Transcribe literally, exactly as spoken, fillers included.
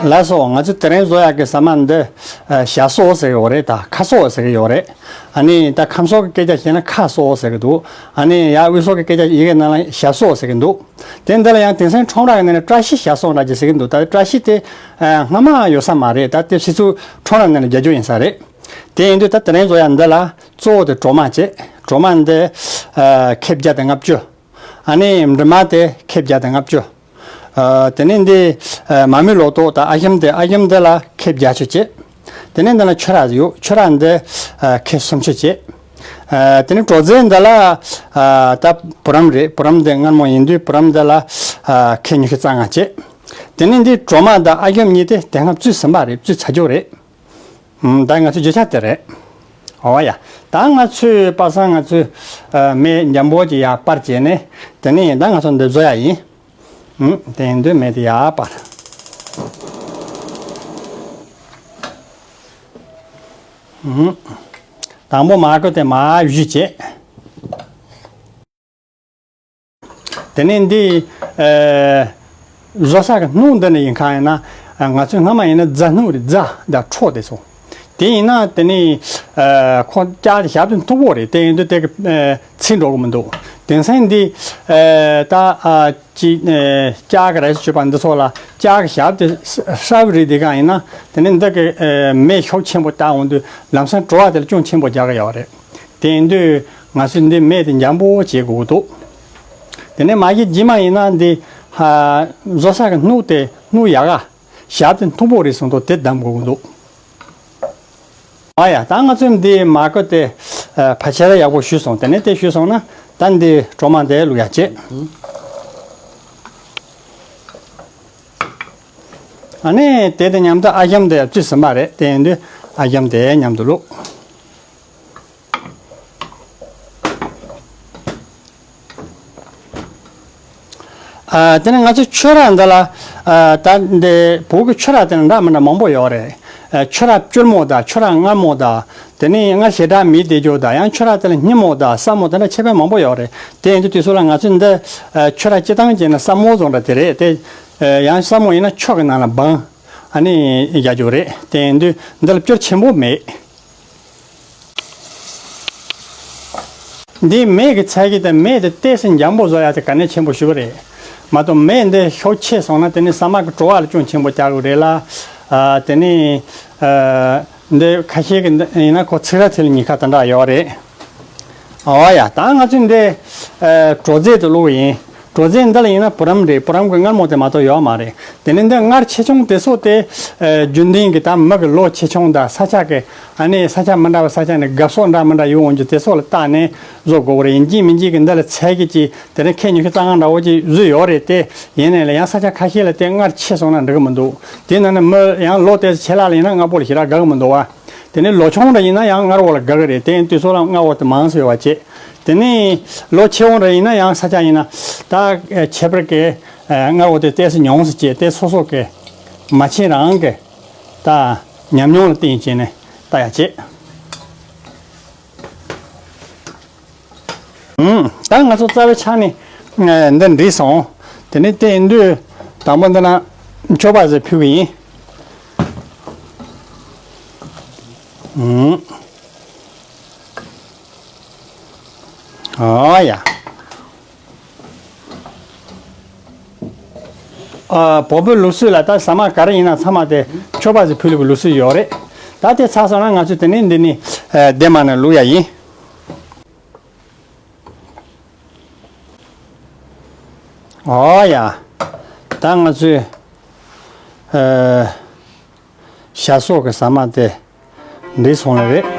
ལགས་སོ། ང་ཚོ་དེ་རིང་བཟོ་ཡག་གི་ཟ་མ་འདི་ཨ་ཞྭ་སོག་ཟེར་གི་ཡོད་རེད། ད་ཁ་སོག་ཟེར་གི་ཡོད་རེད། ཨ་ནི་ད་ཁམས་སོག་གི་སྐད་ཆ་བཤད་ན་ཁ་སོག་ཟེར་གི་འདུག་ཨ་ནི་ཡ་དབུས་སོག་གི་སྐད་ཆ་ཡི་གེ་ནང་ལ་ཞྭ་སོག་ཟེར་གི་འདུག་དེ་འདི་ལ་ཡང་དེང་སང་ཁྲོམ་ར་གི་ནང་ནས་བཀྲ་ཤིས་ཞྭ་སོག་འདྲ་ཅིག་ཟེར་གི་འདུག་ད་བཀྲ་ཤིས་དེ་ཨ་སྔ་མ་ཡོད་ས་མ་རེད། ད་དེ་ཕྱིས་སུ་ཁྲོམ་ར་ནང་ལ་རྒྱག་རྒྱུ་ཡིན་ས་རེད། དེ་ཡིན་དུས་ད་དེ་རིང་བཟོ་ཡག་འདི་ལ་གཙོ་བོ་དེ་གྲོ་མ་བྱས། གྲོ་མ་འདི་ཨ་ཁེབས་བརྒྱ་དང་ལྔ་བཅུ། ཨ་ནི་འབྲི་མ་དེ་ཁེབས་བརྒྱ་དང་ལྔ་བཅུ། ཨ་དེ་ནས་འདི་ཨ་མ་རྨོས་ལོ་ཏོག་དང་ཨ་ཞེམ་དེ་ཨ་ཞེམ་དེ་ལ་ཁེབས་བརྒྱད་ཅུ་བྱས། དེ་ནས་འདི་ལ་ཆུ་ར་ཡོད། ཆུ་ར་འདི་ཨ་ཁེབས་སུམ་ཅུ་བྱས། ཨ་དེ་ནས་གྲོ་རྫས་འདི་ལ་ཨ་ད་བུ་རམ་རེད། བུ་རམ་འདི་མངར་མོ་ཡིན་དུས་བུ་རམ་འདི་ལ་ཨ་ཁེབས་ཉི་ཤུ་རྩ་ལྔ་བྱས། དེ་ནས་འདི་གྲོ་མ་དང་ཨ་ཞེམ་གཉིས་དེ་དེ་སྔ་བཙོས་ཟིན་པ་རེད། བཙོས་ཚར་རྒྱུ་རེད། ཨུམ། ད་ང་ཚོའི་རྒྱུ་ཆ་དེ་རེད། འོ་ཡ། ད་ང་ཚོས་པ་སངས་ང་ཚོས་ཨ་མེ་འཇམ་པོ་ཅིག་ཡར་སྤར་བྱས་ནས་དེ་ནས་ད་ང་ཚོ་འདི་བཟོ་ཡག་ཡིན། ཨུམ། དེ་ཡིན་དུས་མེ་དེ་ཡར་སྤར། ཨུམ། དང་པོ་མར་ཁུ་དེ་མར་བཞུས་བྱས། དེ་ནས་འདི་ཨ་བཟོ་ས་གི་སྣུམ་འདི་ནི་ཡིན་ཁ་ཡིན་ན་ཨ་ང་ཚོས་སྔ་མ་ཡིན་ན་རྫ་སྣུམ་རེད། རྫ་དང་ཁྲོ་དེ་ཚོ། དེ་ཡིན་ན་དེ་ནི་ཨ་ཁོ་ལྕགས་དེ་ཞབས་དེ་མཐུག་པོ་རེད། དེ་ཡིན་དུས་དེ་གི་ཨ་ཚིག་འགྲོ་གི་མི་འདུག་དེང་སང་འདི་ཨ་ད་ཨ་ཅི་ཨ་ལྕགས་གི་རས་གཅོད་པ་འདི་ཚོ་ལ་ལྕགས་གི་ཞབས་དེ་ཧྲ་བི་རེད། དེ་གང་ཡིན་ན་དེ་ནི་འདི་གི་ཨ་མེ་ཤུགས་ཆེན་པོ་བཏང་འོང་དུས་ལམ་སང་བྲོ་བ་དེ་ལ་ཅུང་ཆེན་པོ་རྒྱག་གི་ཡོད་རེད། དེ་ཡིན་དུས་ང་ཚོས་འདི་མེ་དེ་འཇམ་པོ་བྱེད་དགོས་ཀྱི་འདུག་དེ་ནས་མ་གཞི་རྗེས་མ་ཡིན་ན་འདི་ཧ་བཟོ་ས་གི་སྣུམ་དེ་སྣུམ་ཡག་ག་ཞབས་དེ་མཐུག་པོ་རེད་གསུངས་འདུག་དེ་བསྡམ་དགོས་ཀྱི་འདུག་ཨ་ཡ། ད་ང་ཚོས་འདི་མར་ཁུ་དེ་ཨ་ཕལ་ཆེར་ཡག་པོ་བཞུས་སོང་། དེ་ནས་དེ་བཞུས་སོང་ན་ད་འདི་གྲོ་མ་དེ་བླུག་ཡག་བྱེད། ཨ་ནི་དེ་དང་མཉམ་དུ་ཨ་ཞེམ་དེ་བཙོས་ཟིན་པ་རེད། དེ་ཡིན་དུས་ཨ་ཞེམ་དེ་མཉམ་དུ་བླུག་ཨ་དེ་ནས་ང་ཚོ་ཆུ་ར་འདི་ལ་ཨ་ད་འདི་བོད་ཀྱི་ཆུ་ར་དེ་ནི་འདྲ་མི་འདྲ་མང་པོ་ཡོད་རེད། ཨ་ཆུ་ར་སྐྱུར་མོ་དང་ཆུ་ར་མངར་མོ་དང་དེ་ནས་མངར་ཞེ་དྲག་མེད་བསྡད་རྒྱུ་དང་ཡང་ཆུ་ར་དེ་ལ་སྙི་མོ་དང་སྲབ་མོ་དེ་འདྲ་ཁྱད་པར་མང་པོ་ཡོད་རེད། དེ་ཡིན་དུས་དུས་ཚོད་ལ་ང་ཚོས་འདི་ཨ་ཆུ་ར་སྤྱི་བཏང་བྱས་ན་སྲབ་མོ་བཟོ་འདྲ་དེ་རེད་དེ། ཨ་ཡང་སྲབ་མོ་ཡིན་ན་ཆུ་གི་ནང་ལ་སྦངས་ཨ་ནི་རྒྱག་རྒྱུ་རེད། དེ་ཡིན་དུས་འདི་ལ་སྐྱུར་ཆེན་པོ་མེད། འདིའི་མེ་གི་ཚད་གཞི་དེ་མེ་དེ་ཏོག་ཙམ་འཇམ་པོ་བཟོ་ཡག་དེ་གལ་གནད་ཆེན་པོ་ཞེ་པོ་རེད། མ་གཏོགས་མེ་འདི་ཤུགས་ཆེ་སོང་ན་དེ་ནི་ཟ་མ་གི་བྲོ་བ་ལ་ཅུང་ཆེན་པོ་རྒྱག་དགོས་རེད་ལ། ཨ་དེ་ནི་ཨ་འདི་ཁ་ཤས་ཀྱི་འདི་ཡིན་ན་ཁོ་ཚིག་ར་ཐིལ་གཉིས་ཀ་དེ་འདྲ་ཡོད་རེད། ཨོ་ཡ། ད་ང་ཚོས་འདི་ཨ་གྲོ་རྫས་དེ་བླུགས་ཡིན། གྲོ་རྫས་འདི་ལ་ཡིན་ན་བུ་རམ་རེད། བུ་རམ་གྱི་མངར་མོ་དེ་མ་གཏོགས་ཡོད་མ་རེད། དེ་ནས་འདི་མངར་ཆེ་ཆུང་དེ་ཚོ་དེ་ཨ་རྒྱུན་ལྡན་གྱི་ད་མི་གི་ལོ་ཆེ་ཆུང་དང་ས་ཆ་གི་ཨ་ནི་ས་ཆ་མི་འདྲ་བ་ས་ཆ་ནས་སྒབ་སོགས་འདྲ་མི་འདྲ་ཡོང་འོང་རྒྱུ་དེ་ཚོ་ལ་བལྟས་ནས་བཟོ་དགོས་རེད། ཡིན་གཅིག་མིན་གཅིག་གི་འདི་ལ་ཚད་གཞི་ཅིག་དེ་ནས་ཁེ་ཉི་ཤུ་རྩ་ལྔ་འདྲ་བོ་ཅིག་བཟོས་ཡོད་རེད་དེ། ཡིན་ནའི་ལ་ཡང་ས་ཆ་ཁ་ཤས་ལ་དེ་མངར་ཆེ་སོང་ན་འགྲིག་གི་མི་འདུག་དེ་ནང་ནས་མི་ཡང་ལོ་དེ་ཆེ་ལ་ལ་ཡིན་ན་མངར་པོ་ལ་ཞེ་དྲག་དགའ་གི་མི་འདུག་བ། དེ་ནས་ལོ་ཆུང་འདྲ་ཡིན་ན་ཡང་མངར་པོ་ལ་དགའ་གི་རེད། དེ་ཡིན་དུས་ཚོད་ལ་མངར་པོ་དེ་མང་ཙམ་ཡོད་པ་བྱེད། དེ་ནས་ལོ་ཆེ་བོ་འདྲ་ཡིན་ན་ཡང་ས་ཆ་ཡིན་ན་ད་ཁྱད་པར་གི་མངར་པོ་དེ་ཏོག་ཙམ་ཉུང་ཙམ་བྱེད། དེ་སོ་སོ་གི་མ་བྱན་རང་གི་ད་ཉམས་མྱོང་ལ་བརྟེན་བྱས་ནས་ལྟ་ཡག་བྱེད། ཨུམ། ད་ང་ཚོ་རྩ་བའི་ཆ་ནས་ཨ་འདི་འགྲིག་སོང་། དེ་ནས་དེ་ཡིན་དུས་དང་པོ་འདི་ན་མཆོད་པ་ཟིག་ཕུལ་གི་ཡིན། ཨུམ། ཨོ་ཡ། ཨ་བོད་པའི་ལུགས་སྲོལ་ལ་ད་ཟ་མ་ག་རེ་ཡིན་ན་ཚང་མ་དེ་མཆོད་པ་ཟིག་ཕུལ་ལུགས་ཀྱི་ལུགས་སྲོལ་ཡོད་རེད། ད་དེ་ཚར་སོང་ན་ང་ཚོས་དེ་ནས་འདི་ནས་ཨ་ལྡེ་མ་ནས་བླུག་ཡ་ཡིན། ཨོ་ཡ། ད་ང་ཚོས་ཨ་ཞྭ་སོག་གི་ཟ་མ་དེ་འགྲིག་སོང་ལེ་རེད།